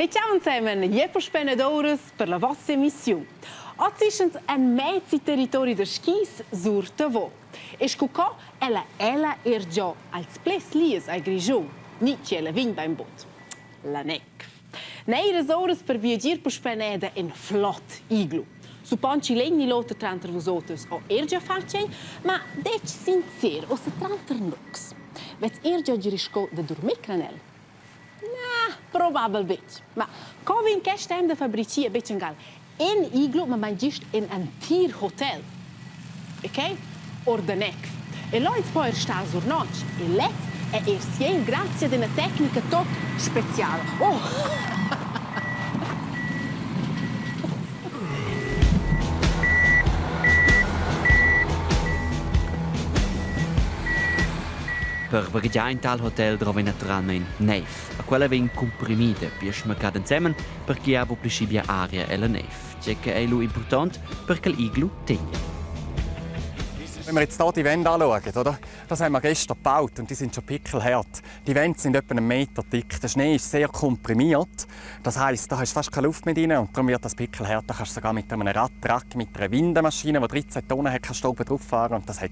E ciao insemen, je puspè ed ouras per la vossa emissiun. Oz ischans en mez il territori da skis sur Tavau. E scu co ella ella er giò als ples lies al Grischun, ni chi ella vign bainbod. La nec. Neiras ouras per viagir puspè neda en flot iglu. Suppon chi l'egn ni l'oter tranter vus oters ho er già fatg egn, ma detg sincer, ussa tranter nus. Vez er già girisco da durmir cranel? Na, probabel betg. Ma co vegn quest temp da fabricia betg angal en iglu, mabain gist en entir hotel? E quai or da nec. E là ins po er star sur notg e lez è er sien grazia ad ina tecnica tot speziala. Oh! Per baghegiar in tal hotel drova naturalmein neiv. A quella vegn cumprimida pia schmaccada ensemen per che ha buc pli bia aria ella neiv. Tgei che ei lu impurtont per che igl tegna. Wenn wir jetzt hier die Wände anschauen, oder? Das haben wir gestern gebaut und die sind schon pickelhart. Die Wände sind etwa einen Meter dick. Der Schnee ist sehr komprimiert. Das heisst, da hast du fast keine Luft mehr drin und darum wird das pickelhart. Da kannst du sogar mit einem Radtrack, mit einer Windemaschine, die 13 Tonnen hat, kannst du oben drauf fahren und das hat.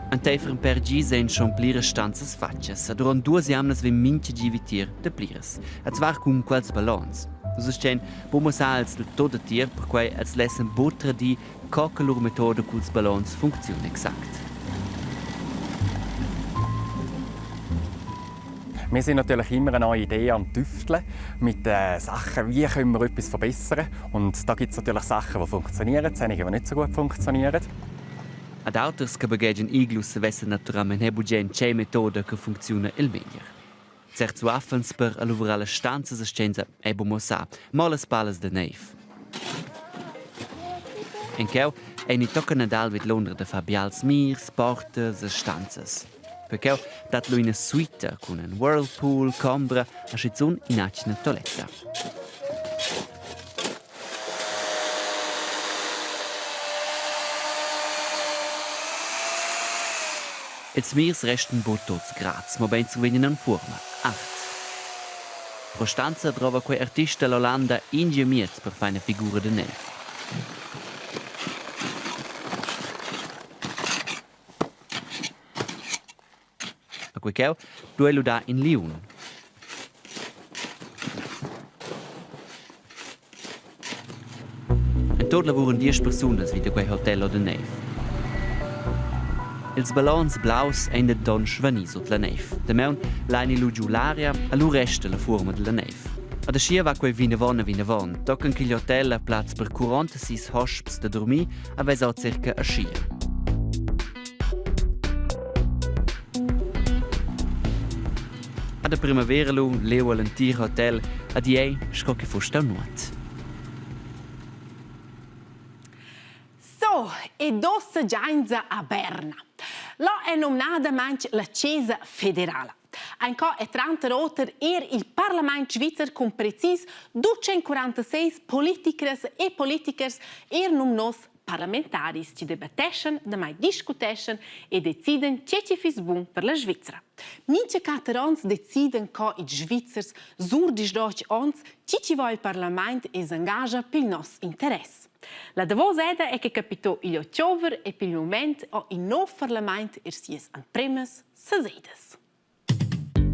Enteifer in per gis ein schon pliras stanzas fatgas. Duront duas jamnas vegn mintga gi vitier da pliras. E zvar cun quels ballons. Nus astgein buca mussar els del tot da tier, perquei els lessen buc tradir co che lur metoda culs ballons funcziuna exact. Wir sind natürlich immer eine neue Idee am Tüfteln mit äh, Sachen, wie können wir etwas verbessern. Und da gibt es natürlich Sachen, die funktionieren, solche, die nicht so gut funktionieren. Ad auters che baghegian iglus savessen naturalmein er bugen tgei metoda che funcziuna il meglier. Certs uaffens per luvrar las stanzas a Scienza ei buca muossà, mo las palas da neiv. En cheu ei ni tocca Nadal vid Londra da far bials mirs, portas e stanzas. Percheu dat lu ina suita cun in whirlpool, combra e schizun in'atgna toiletta. Ils mirs restan buc tuts grads, mobein survegnan en fuorma art. Pro stanza drova quei artist dall'Ollanda in gi miez per far ina figura da neiv. A quei cheu duei lu dar in liun. En tut lavuran diesch persunas vi da quei hotel o da neiv. Ils ballons blaus ein denton svani sut la neiv. Damaun lain lu giu l'aria e lu resta la fuorma dalla neiv. Ad aschia va quei vinavon e vinavon, tochen ch'igl hotel ha plaz per 46 hosps da durmir avess oz circa aschia. Ad a primavera lu leu al entir hotel ad ei sco che fuss stau nuot. So, ed ossa giainsa a Berna. Là è nomnadamaing la Chesa federala. Ancò è tranter oter er il parlament svizzer cun precis 246 politicras e politichers er numnos parlamentaris chi debatteschan, damai discuteschan e deciden che chi fiss bun per la Svizra. Mincha quatter ons deciden co ils Svizzers sur 18 ons chi chi vo il parlament e s'engagia pel nos interess. La davosa eda è che capitò igl ottover e pel mument ho il nov parlament er sias empremas sesedas.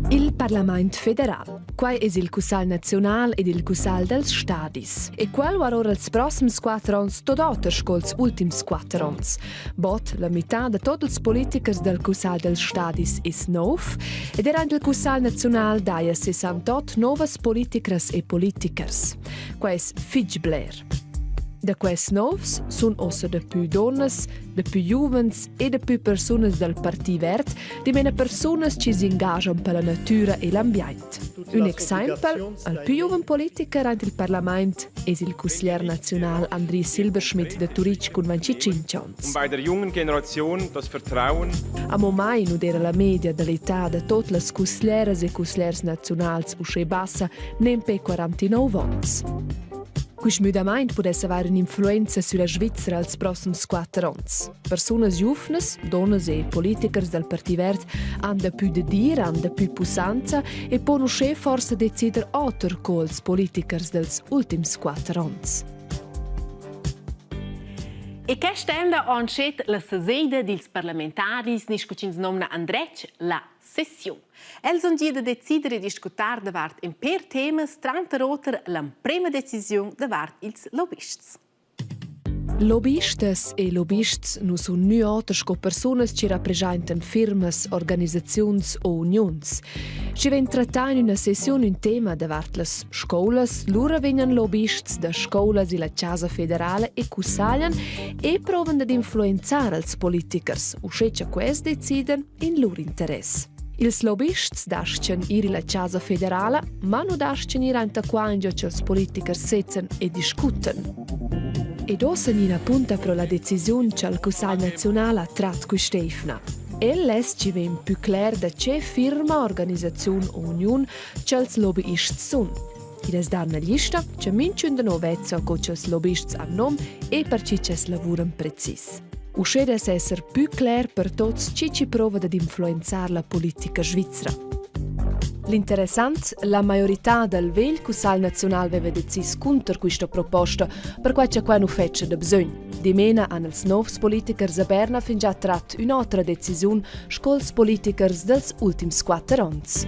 Il Parlament federal. Quai es il Cussagl naziunal ed il Cussagl dals stadis. E quel var ora ils proxims quatter ons tot oter sco ils ultims quatter ons. Bod la mità da tot ils politikers dal Cussagl dals stadis es nov ed er il Cussagl naziunal daja 68 novas politicras e politikers. Quai es fich bler. Da quests novs sun ossa dapü donnas, dapü giuvens e dapü persunas dal Parti Verd, dimena persunas chi s'ingagian per la natüra e l'ambiaint. Ün exaimpel, al pü giuven politiker aint il parlamaint es il cusglier naziunal Andri Silberschmidt da Turitg cun 25 ons. Um bei der jungen Generation das Vertrauen Amo mai nu d'eira la media da l'età da tuot las cusglieras e cusgliers naziunals uschè bassa, nempe 49 ons. Quist müdamaint pudess avair ün'influenza sülla Svizra als prossems quatter ons. Persunas giuvnas, donnas e politikers dal Parti Verd han dapü da dir, han dapü pussanza e pon uschè forsa decider oter co els politikers dels ultims quatter ons. E quest'emna ha entschet la sesida dils parlamentaris, ni sco ch'ins nomna andretg, la sessiun. Els han gia da decider e discutar davart in per temas, tranter oter l'emprema decisiun davart ils lobists. Lobistas e lobists nu sun gnü oter sco persunas chi rapreschaintan firmas, organisaziuns o uniuns. Schi vegn trattà in üna sessiun ün tema davart las scoulas, lura vegnan lobists da scoulas illa Chasa federala e cussaglian e provan dad influenzar als politikers, uschè cha quels decidan in lur interess. Ils lobists das-chan ir illa Chasa federala, ma nu das-chan ir aint qua ingio cha'ls politikers sezzan e discutan. Ed uossa gnina punta pro la decisiun cha'l Cussagl naziunal ha trat quist'eivna. El less chi vegn pü cler da che firma, organisaziun o uniun cha'ls lobbyists sun. Id es dar üna glista cha minchün da no vezza co cha'ls lobists han nom e per chi ch'els lavuran precis. Uschè dess esser pü cler per tots chi chi prova dad influenzar la politica svizra. L'interessant, la maiorità dal vegl Cussagl naziunal veva decis cunter quista proposta, perquai cha quai nu fetscha da bsögn. Dimena han els novs politikers a Berna fingià trat ün'otra decisiun sco'ls politikers dels ultims quatter ons.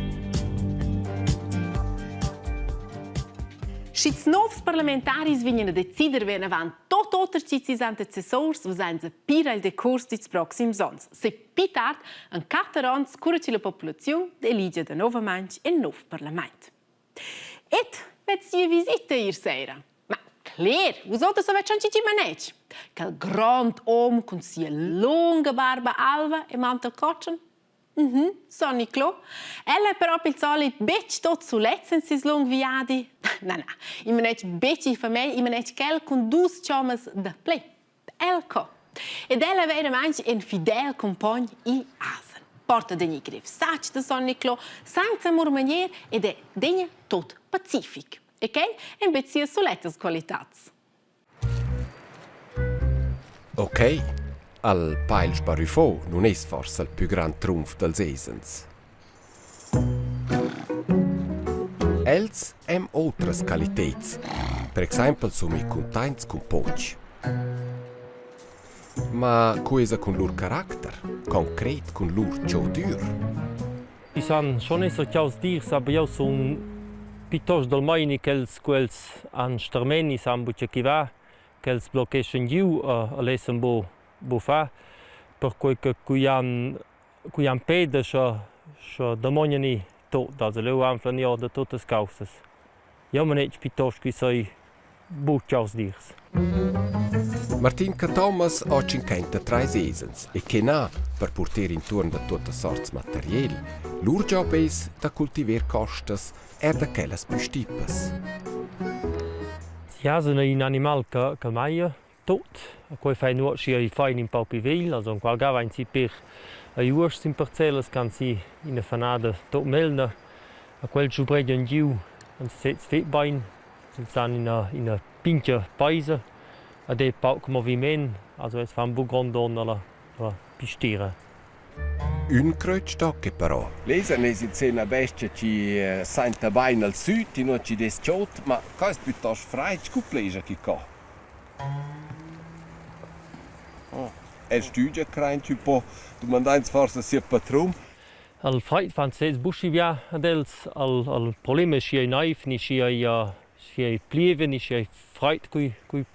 Sch'ils novs parlamentaris vegnan a decider vinavant tot oters titis antecessors vasainsa pir al decurs dils proxims onns. Se pi tard, en quatter onns, cura che la populaziun elegia danovamaing il nov parlament. Et vez sia visita ier sera. Ma cler, vus oters avais schon chi manetg. Quel grand hom cun sia lunga barba alva e mantel cotschen Mhm, Son Niclò. El è però pel solit betg tot sulet sen ses lung viadi. Na, na, i manetg betg il famegl, i manetg quel cun dus chommas da ple. El co. Ed el è veramaing in fidel cumpogn igl asen. Porta degni grev satg da Son Niclò, sainza murmagner ed è degna tot pacific. E quel èn be sias sulettas qualitats. Ok, al pail sbarüffò nun es forsa il pü grand trumf dals esens. Els han otras qualiteds, per exaimpel sun i cuntaints cun poch. Ma co esa cun lur caracter, concret cun lur cho dür? I san schon esser chaus dirs, aber jeu sun plitost dal meini ch'els quels han stermeni, san buca chi va, ch'els bloccheschan giu e lessan buc buc far, perquei che cui han cui han peda sche sche damognan tot, also leu anflan i or da tuttas caussas. Jeu manetg plitost ch'i sei buc chaus dirs. Martin Cathomas ha 53 esens e che na per purter intuorn da tuottas sorts materiel. Lur job es da cultiver costas er da quellas pü stipas. Jasen ei in animal che, che maglia Tot, quei fai nuot schi ei fein in pau pli vegl, also enqual ga vein si per ei uors sin parcellas che han si ina fanada tot melna. A quels giubregian giu en sesez fetg bein, els han ina, ina pintga peisa ed ei pauc moviment, also els fan buc grond donn alla, alla pistira. Ün crötsch tocca però. Leza es insè üna bestia chi sainta bain al süt, inua chi'd es chod, ma qua es plütost fraid scu pleja quicò. El stügia craint ün po, dumandains forsa sieu patrun. Al fraid fan sez buc schi bia ad els. Al, al problem es schi ei naiv ni schi ei, schi ei plievia ni schi ei fraid cui, cui,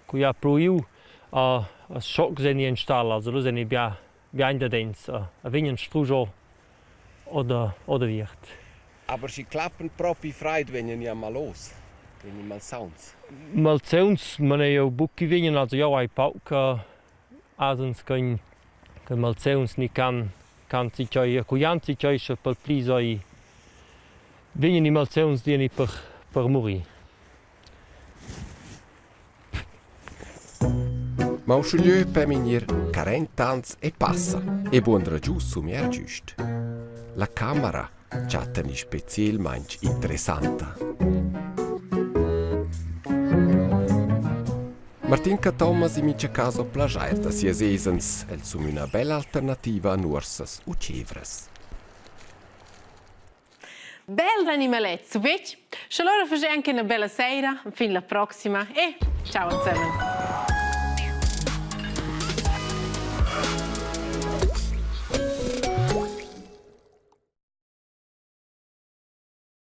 cui ha pluiu. A, a schocs en in stall, also lu sen bia, bia indadens. A, a vegnan strusch oder, oder viert. Aber schi clappen propi fraid vegnan i ammalos, vegnan malsauns. Malsauns manei jeu buc ch'i vegnan, also jeu hai pauc asens ch'ein che malsauns ni ch'han ch'han zatgei accuglian zatgei, sche pel pli sei vegnan i malsauns dieni per per murir. Ma uschigliö per gnir 40 ans e passa e buonder giù sumier güst. La camera chattani specielmaing interessanta. Martin Cathomas in mincha cas ho plaschair da sias esens. Els sun üna bella alternativa a nuorsas u tschevras. Bel animalet, subetg. Sche allora faschè anche una bella sera, fin la proxima e ciao insieme.